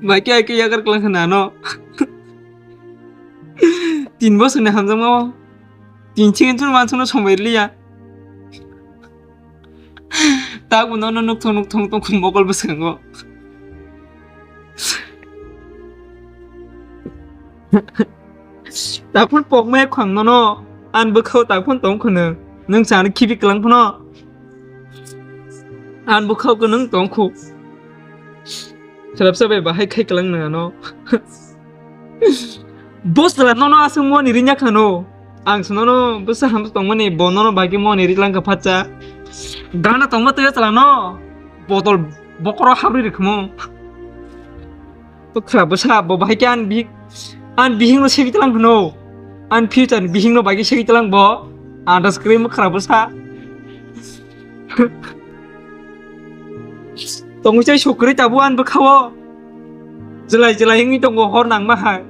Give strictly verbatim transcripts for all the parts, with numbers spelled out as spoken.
Bai khe ai khe yagar kwlwng kha nano. Tin bosor ni hamjakma o tin chikon chun wansukna somoi rwliya. Tabuk nono nukthok nukthok tongkhu mokol bwskango. Taphun pokmaya khwang nono, an bwkhao taphun tong khwno. Nwng chana khibi kwlang phano. An bwkhao khe nwng tong khu. Swrapsa bai bahai khai kwlang nang ano. Bo chwla nono aswk moni rinya khano. Ang se nono bwsa hamsa tongmani bo nono bagwi moni ri lang kha phatsa. Gana tongma twi chwla no. Botol bokoro habri rikhumo. Bo khwra bwsa bo bahai khe an bihik, an bihik no segwi tlang hwno. An future ni bihik no bagwi segwi tlang bo. Andas kwrwi mo khwra bwsa. Tongwi chai sukrwi tabuk an bwkhao. Jwlai jwlai wngwi tongo hor nangma hai.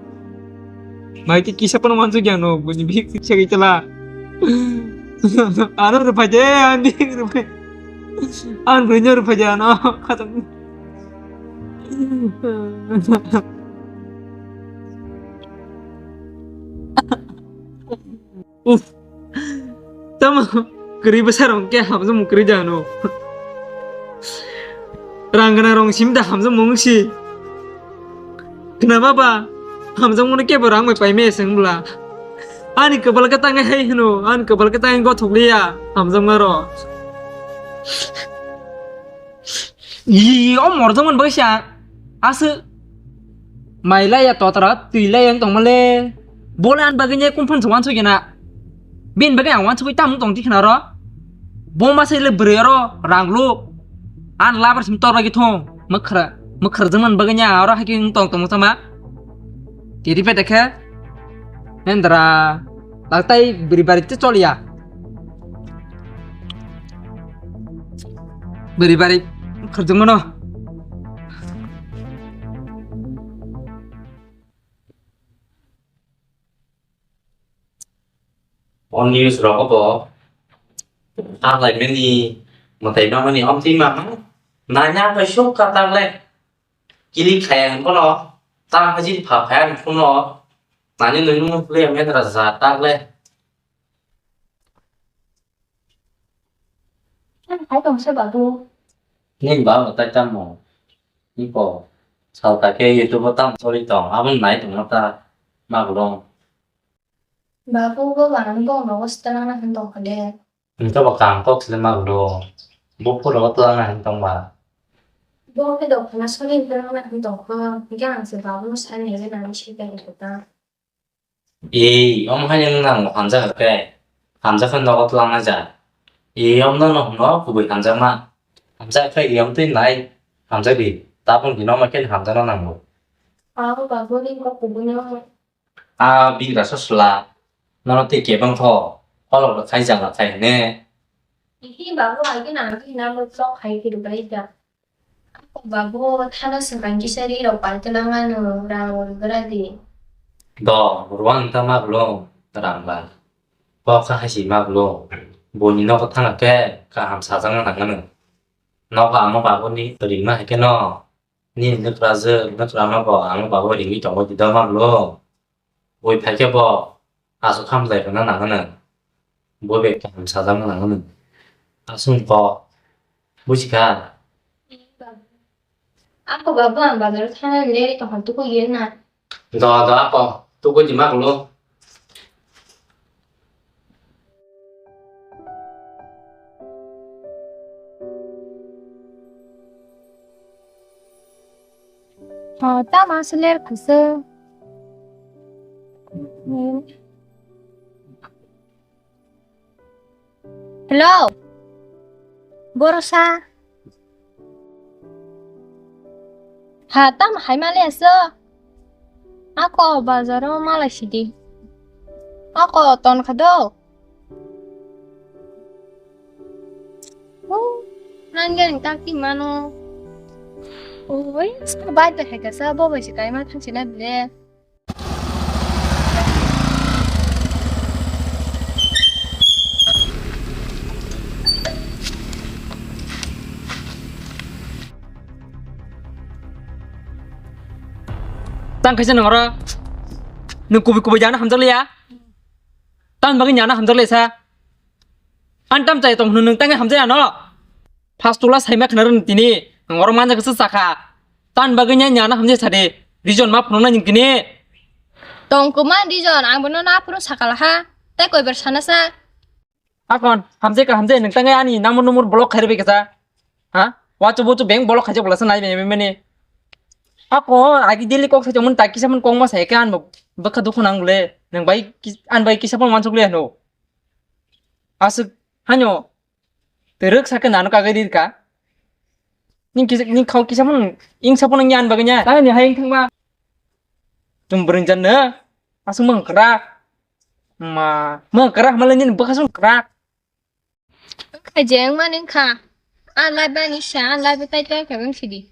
Mai twi kisa phano wansuk ya no, buini bihik segwi tla. Ano rwphai de, an bihik rwphai. An bwrwino rwphai de ano. Khatam. Uff. Tamo kwrwi bwsa rok khe hamjakmung kwrwi da hwno. Rang gwnang rok simi da hamjakmung si. Khna ma ba hamjakmung no kebo rang bai pai me se wng bwla. Ani kwbal khe tangnai hai hwno, ani kwbal khe tangnai gothok liya hamjakma rok. Yi, o morjong man bagwi sa. Aswk. Mai laiya totra, twi laiya wng tongmale. Bole an bagwi ne kumphan se wansuk gena. Bini bagwi ang wansugwi tamo tong tikhinaro. Bo ma se le bwrwi aro rang lu. An labar sim tor bagwi thung. Mwkhra, mwkhra jwng man bagwi ne aro hai khe wng tong tong sama. Tiri pe dekhe. Hendra. Laktai bwrwi bari te choliya. Bwrwi bari khurjwng mano. O news rogo bo. Taklai mani mwtai ma mani om twi ma. Nanya bai suk ka taklai. Kili khaya hwn kono. Ta haji pha phaya hwn kono. Nani nung nung le me dra za taklai. Hai tong se babu. Ni ba ba tai tamo. Ni ko. Sal ta ke YouTube tam sori tong. Abang nai tong ta. Ma gulong. Babu bo ba nang bo ma was ta nang na han tong kade. Ni to ba kam kok sile ma gulong. Bo pho ro to nang han tong ba. Bo ke do khana sori ta nang na han tong ko. Ni ka ang se babu sa ni le nang si ta ni ta. Ei, omo hai nang nang hamjak khe, hamjak khe nogo twlang na ja. Ei, om no no no kubui hamjak ma. Hamjak khe ei om twi nai, hamjak di. Tabuk di nomo khe hamjak na nango. Abo babu ni kok kubui no. A bigra so sula. Nono tei kebang tho. Kolok rok khai jala khai ne. Ihi babu agi nang agi nang rok sok khai kiru bai ja. Babu, thana swkang kisa ri rok pai twlang ano, rang rw gra di. Do, rwang ta ma blo, rang ba. Bo kha hai si ma blo. Boni nogo thana khe kaham sajak na nang ano. Nogo amo babu ni ringma hai khe no. Ni nukra je, nukra ma bo amo babu ringwi tongo di do ma blo. Bui phai khe bo aswk hamjai rwna nang ano. Bo bai kaham sajak na nang ano. Aswk bo buji kha. Ako babu ang bazar o thana le tongthok tuku yen na. Do do ako tuku di ma kulo. Ho, tamo aswk ler khusu. Hello. Borosa. Ha, tam hai male aso. Ako bazaro malai sidi. Ako ton khado. Oh, nangya ni taki mano. Oi, sa bai ta hai ka sa bo bai si kai ma thang si na bile. Tang kaisa nang oro. Nung kubi kubi jana hamjak liya. Tang bagwi nyana hamjak liya sa. An tam chai tong hwnwi nung tangwi hamjaya no? First tula saima khna rwni tini, ang oro manja kasa sakha. Tan bagwi nya nyana hamjai sadi, reason ma phunuknai nung tini. Tong kwma reason, ang bono na phuru sakala ha. Tai koibar sana sa. Akon, hamjai ka hamjai nung tangwi ani number number block khairwi kasa. Ha? Wachu buchu bank block khaijak bolasa nai mani. Akon, agi daily kok sai tongmani ta kisa man kok ma sai ka an bwkha dukhu nang le. Nung bai ki-, an bai kisa pon wansuk le hano. Aswk, hanyo, twrwk sakhe nano kagwi rirka. Ning kisa, ning khao kisa phano, ing sa phano ing yan bagwi nya. Tani hai ing thangma. Tum bwrwng jan no. Aswk mung kwrak. Ma, mung kwrak malai nini bwkha sung kwrak. Kha jeng ma ning kha. A lai ba ni sa, a lai ba tai tai kha bang sidi.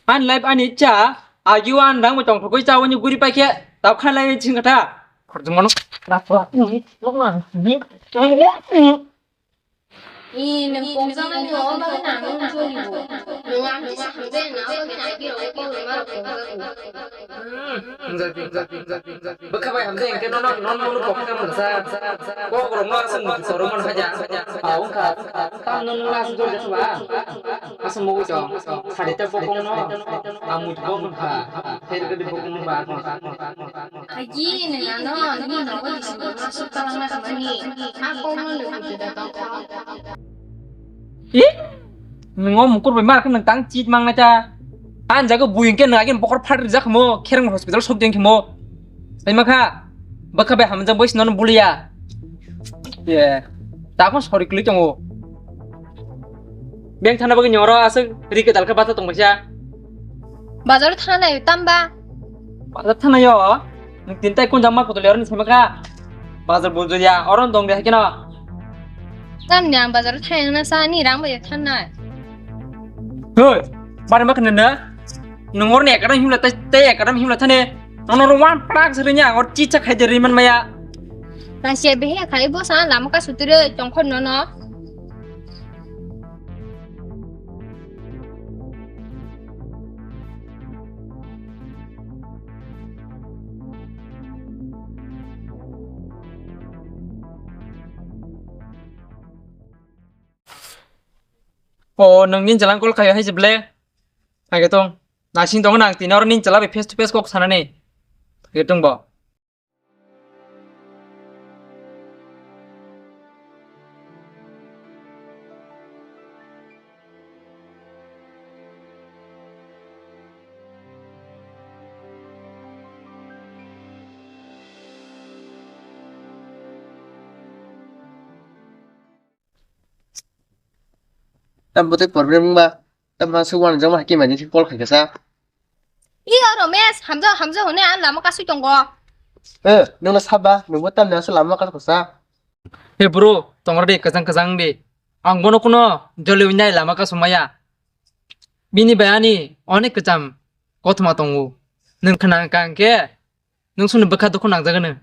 An life ani cha, agi wan rang bo tong thogwi cha wani guri paikhe, tap khan lai ching kata. Khorjong mano. Ni nang kong jang ni o ba na nang chori bo. Nang ang chi sa je na o na gi ro ko ma ko. Bwkha bai hamjai hwnkhe nono, nono, nono kok khe mwnsa. Kok rok no aswk mwnsa rok man haja. Pao wngkha. Tam nono last jol jesa ba. Aswk mugwi tong. Sari ta bokong no. Amui bokong kha. Pher gede bokong no ba. Haji nang ano ni nogo di sini masuk talang na khamani. Ako no le kudu da tong kha. Ih, nung o mukur bai mar khe nung tang chit mang nai ta. An jaga bui hwnkhe nung agin bokhor phat rijak khamo, khereng hospital sok jeng khamo. Sai ma kha, bwkha bai hamjak bai sino buliya. Ye, ta kon sori kli tongo. Beng thana bagwi nyoro aswk ri kwtal khe bata tong baisa. Bazar thana nai tamba. Bazar thana yo. Nung tin tai kun jama kotol yorni sema kha. Bazar bujuriya, oron dong de hakino. Tamni ang bazar thayang na sa ni rang bai thanai. Hoi, mare ma khna na. Nung orni ekadam himla tai, tai ekadam himla thane. Nono ro wan prak srinya, or chicha khai de riman maya. Nang se behe khai bo sa lama ka sutire tongkhor nono. O, nung nin jalang call khayo hai jeble. Phage tong. Nasing tong nang tini oro nin jala bai face to face kok sanani. Phage tong bo. Tam bote problem ba. Tam ma su wan jama haki mani call khai kasa. I oro mes hamja hamja hone an lama kasui tongo. Eh, nung na saba, nung bo tam na su lama kas kasa. He bro, tongro de kajang kajang de. Ang bono kuno joloi nai lama kasumaya. Bini bai ani onek kacham kothoma tongo. Nung khna kang khe nung suni bwkha dukhu nang jagano.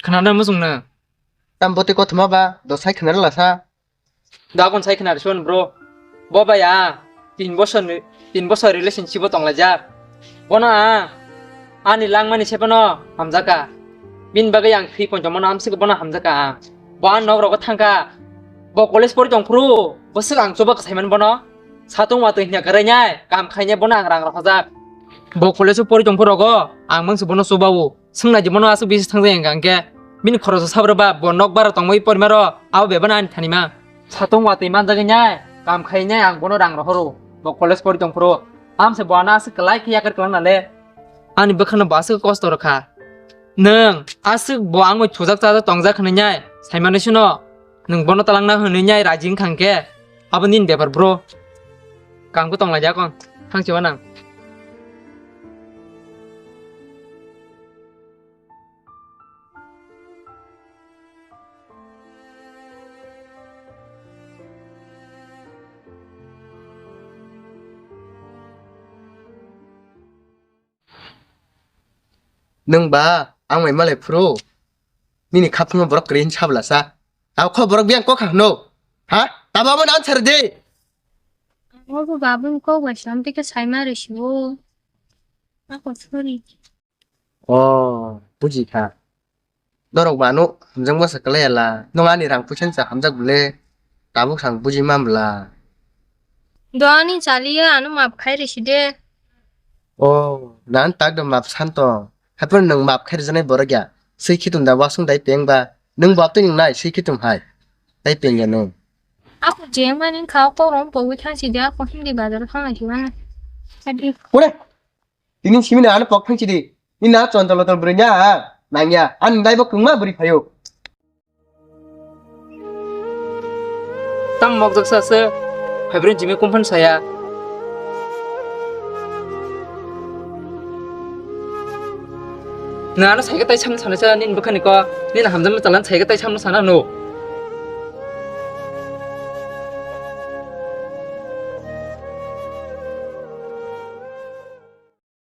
Khna na muchung no. Tam bote kothoma ba, do sai khna la sa. Dagon sai khna rison bro. Bo bai a tin bosor ni, tin bosor relationship o tong laijak. Bono a ani langmani se bono hamjaka. Bini bagwi ang thwi ponchom mano amswk bono hamjaka ang. Bo ang nok rogo thangka. Bo college pori tong phuru bwswk ang choba kwsai man bono. Satung watwi hwnwi kwrwi nai kam khainai bono ang rang rohorjak. Bo college o pori tong phuru rogo ang mangsi bono choba o. Swngnai di bono aswk bisi thangjak hwnkha hwnkhe bini khoroso sabra ba bo nok bara tongwi porimaro abo bebano ani thanima. Satung watwi manjagwi nai kam khainai ang bono rang rohoro. Bo college pori tong phuru amse bo ano aswk kwlai khe yakar kwlangna le. Ani bwkhano bo aswk kosto rwkha. Nwng aswk bo ang bai thujak chajak tongjak hwnwi nai saimano sino nwng bono talangna hwnwi nai raji wngkha hwnkhe abo nini bepar bro. Kangkhe tonglaijak ang thangsiwa nang. Nwng ba ang mai malai phuru. Nini khaphangno borok kwrwi hin sabla sa. Abo kho borok biyang kok hano. Ha? Tabo abo answer de. Abo babun kok bai sam tike saima risibo. Ako sorry. Oh, buji kha. Norok ba ano hamjak masa kalai ala. Nong ani rang puisa sa hamjak bole. Tabuk sang buji mam bla. Do ani chaliya ano map khai risi de. Oh, nan tak do map san to. Haphar nwng map khai rijanai borok ya. Swi khitum da wasung dai peng ba. Nwng bap twi nwng nai swi khitum hai. Dai peng ya nwng. Ako je mani kha ko rom pogwi thang si de ako hindi bazar thang ai si mani. Adi. Ore. Tini simi na ano pok thang si di. Ni na chon tolo tol bwrwi nya ha. Nang ya. An dai bo kwngma bwrwi phayo. Tang mokjak sa se, hai bwrwi jimi kumphan saya. Na ano saika tai samno sana sa nini bwkhani ko, nini hamjakma chalan saika tai samno sana no.